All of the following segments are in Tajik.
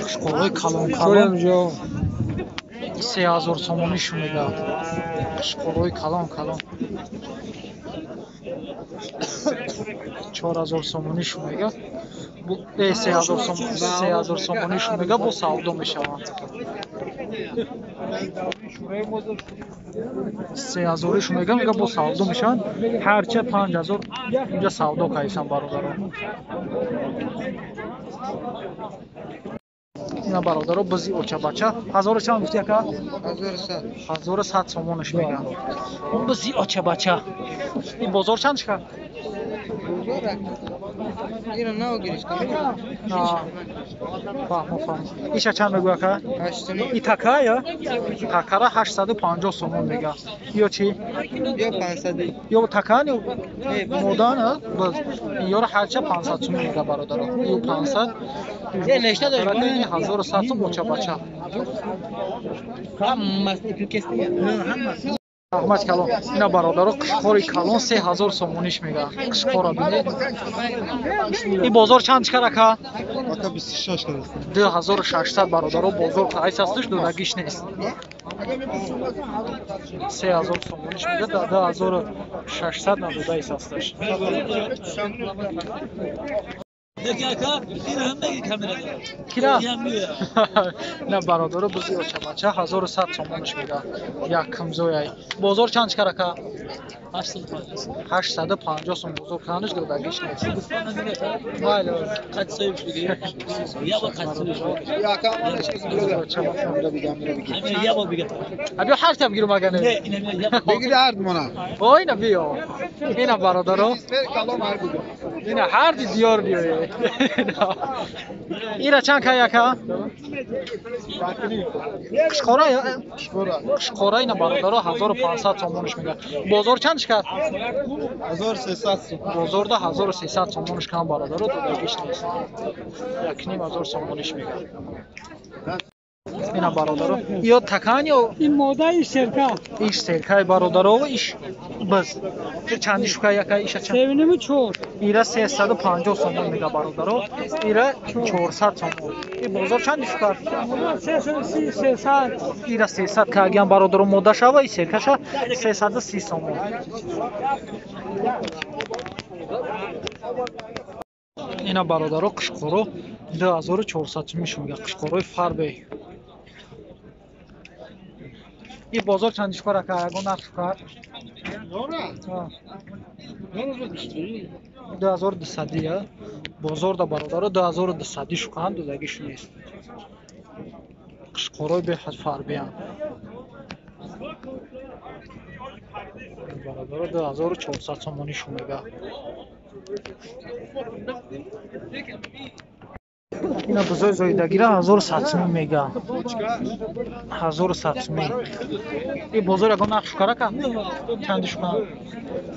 Қушқорҳои калон калон 3000 сомонӣ шумега. Қушқорҳои калон калон 4000 сомонӣ шумега. 3000 сомонӣ, 3000 сомонӣ шумега, бо савдо мешаванд. 3000 шумега, мега бо савдо мешаванд. Ҳарча 5000 инҷа савдо кайсан бародаро. Ина бародаро бизи очабача 1000 чанд гуфти ака? 1100. 1100 сомонаш меган. Бизи очабача. Ин бозор чанд шуд? Бозор ина нав гирифтам. Фаҳмо, фаҳмо. Иша чанд мегӯ ака? 8. И така я? Такара 850 сомон мега. Ё чи? Ё 500. Ё такан ё модан, а? Боз. Ёра ҳарча 500 сомон мега бародаро. Ё 500. Е нешта дошт. 1100 сом очабача. Ҳаммас. Раҳмат калон. Ина бародаро қушқори калон 3000 сомониш мега. Қушқора бинед. Ин бозор чанд чикар ака? Ака 26 кард. 2600 бародаро бозор қайс астш додагиш нест. 3000 сомониш мега, 2600 надодаис астш. Кира? На бародаро бузи очабача 1100 сомониш мега. Якумзояй. Бозор чанд чикар ака? 850 сом бозор кардаш додагиш нест. Майли. Абиё ҳар та бигирум ага не? Бигир ҳар мона. Ой на биё. Ина бародаро. Ина ҳар ди диёр биёе. Ира чанд кай ака? Қушқора? Қушқора ина бародаро 1500 сомониш мега. Бозор чанд шикар? 1300 сом. Бозорда 1300 сомониш кам бародаро додагиш нест. 1500 сомониш мега. Ина бародаро. Ё такан ё ин модаи серка. Иш серкаи бародаро, иш баз. Чанди шука яка иша чанд? 3.5 4. Ира 350 сомон мега бародаро. Ира 400 сомон. И бозор чанди шука? 330, 300. Ира 300 кагян бародаро мода шава, и серкаша 330 сомон. Ина бародаро қушқоро 2400 сомон шумега. Қушқорои фарбе. И бозор чанд шукар ака? Ягон нарх шукар? 2200 я. Бозорда бародаро 2200 шукан додагиш нест. Қушқорои беҳад фарбеянд. Бародаро 2400 сомонӣ шумега. Ина бузои зоидагира 1100 сомон мега. 1100 сомон. И бозор ягон нарх шукар ака? Чанди шукан?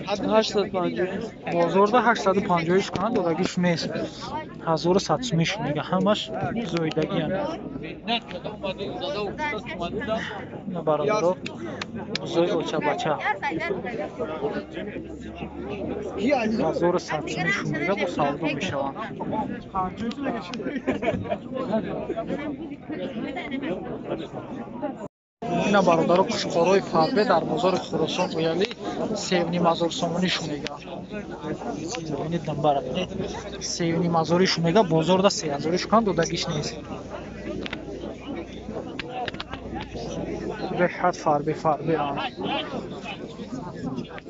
850. Бозорда 850 шукан додагиш нест. 1100 сомон мега. Ҳамаш зоидагиянд. Ина бародаро бузои очабача 1100 сомон шумега, бо савдо мешаванд. Ина бародаро қушқорои фарбе дар бозори Хуросон ояли 3500 сомонӣ шумега. Бинед дамбара, бинед. 3500 шумега, бозорда 3000 шукан додагиш нест. Беҳад фарбе фарбе ан.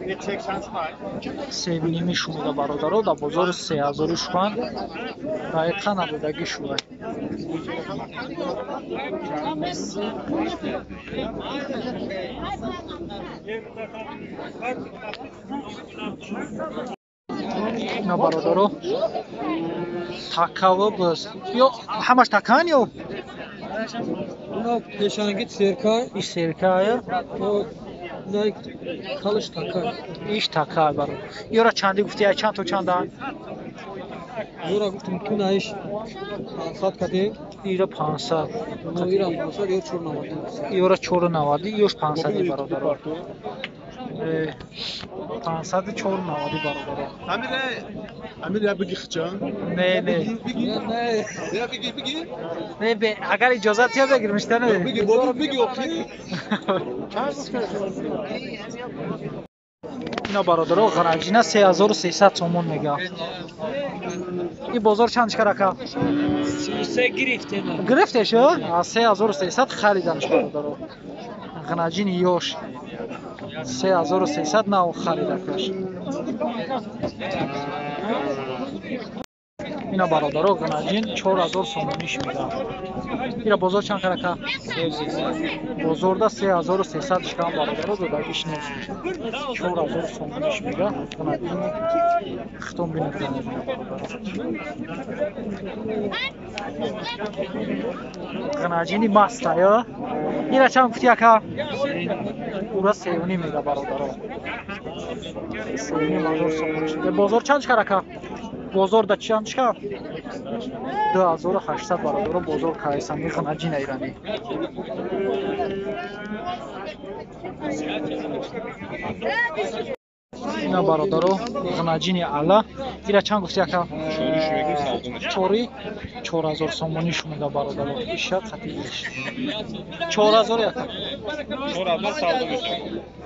3.5 шумега бародаро, дар бозори 3000 шукан дақиқа надодагӣ шуда. Ина бародаро такаву боз. Ё ҳамаш такан ё? Ина пешанги серка. Иш серкая? Ина калыш така. Иш така бародар. Ёра чанди гуфти, ай чанд то чандан? Ёра гуфтум ту наиш 500 кадем. Ира 500. Ира 500 ё 490. Ёра 490, ёш 500 бародаро. 500 490 бародаро. Амир я бигӣ хча? Не, не. Не. Я бигӣ, бигӣ. Не, бе, агар иҷозат я бигирмиш не. Бигӣ, бо бигӣ охи. Ина бародаро ғараҷина 3300 сомон мега. И бозор чанд шкар ака? 33 гирифтем. Гирифтеш, а? 3300 хариданш бародаро. Ғанаҷини ёш. 3300 нав харидакаш. Ина бародаро ғанаҷин 4000 сомониш мега. Ира бозор чанд карака? Бозорда 3300 шкан бародаро додагиш нест. 4000 сомониш мега. Ғанаҷини хитон бинед бародаро. Ғанаҷини маста, ё? Ира чанд гуфти ака? Ура 3.5 мега бародаро. 3.5 сомониш. Бозор чанд шкар ака? Бозор да чанд шкар? 2800 бародаро бозор кайсами ғанаҷина ирани. Ина бародаро ғанаҷини ала. Ира чанд гуфти ака? Чори 4000 сомонӣ шумега бародаро. Иша қати иш. 4000 ака.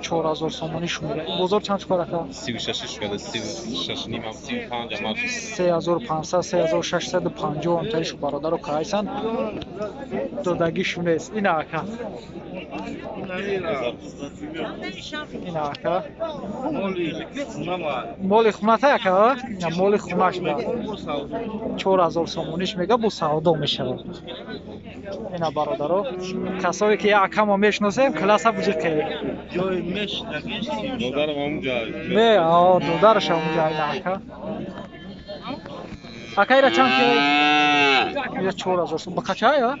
4000 сомонӣ шумега. Бозор чанд шукар ака? 36 шукада, 36 нимам, 35 амал. 3500, 3650 амтари шу бародаро кайсан. Додагишу нест. Ина ака. Ина ака. Моли хуната ака? Ина моли хунаш ба. 4000 сомониш мега бо савдо мешавад. Ина бародаро, касое ки акамо мешносем, класа буҷиқе. Ҷои мешнагиш. Додарам ҳамунҷа. Не, а додараш ҳамунҷа ина ака. Ака ира чанд ки? Ира 4000 сом. Ба қачай, а?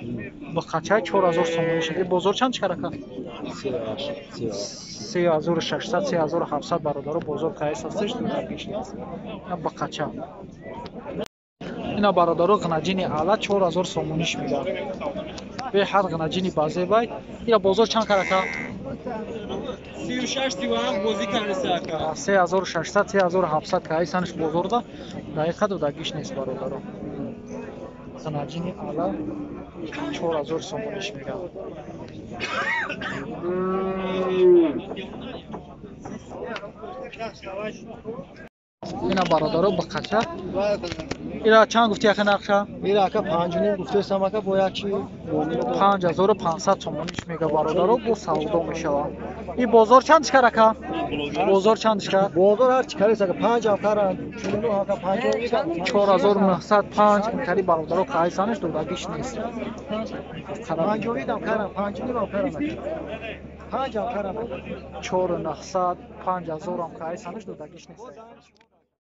Ба қачай 4000 сомониш. Бозор чанд чикар ака? 3600, 3700 бародаро бозор кайс ҳастеш, додагиш нест. Ина ба қача. Ина бародаро ғанаҷини ала 4000 сомониш мега. Беҳад ғанаҷини базебай. Ира бозор чанд кар ака? 36 37 бозӣ кардеса ака. 3600, 3700 кайсанш бозорда. Дақиқа додагиш нест бародаро. Ғанаҷини ала 4000 сомониш мега. Ина бародаро ба қача. Ира чанд гуфти ака нақша? Ира ака 5.5 гуфтесам ака бо як чи 5500 сомониш мега бародаро бо савдо мешавад. И бозор чанд шкар ака? Бозор чанд шкар? Бозор ҳар чи карес ака 5 ам каран, 49 ака 50. 4905 интари бародаро кайсанаш додагиш нест. 50 ам каран, 5.5 ам каран ака. 5 ам каран. 4900, 5000 ам кайсанаш додагиш нест.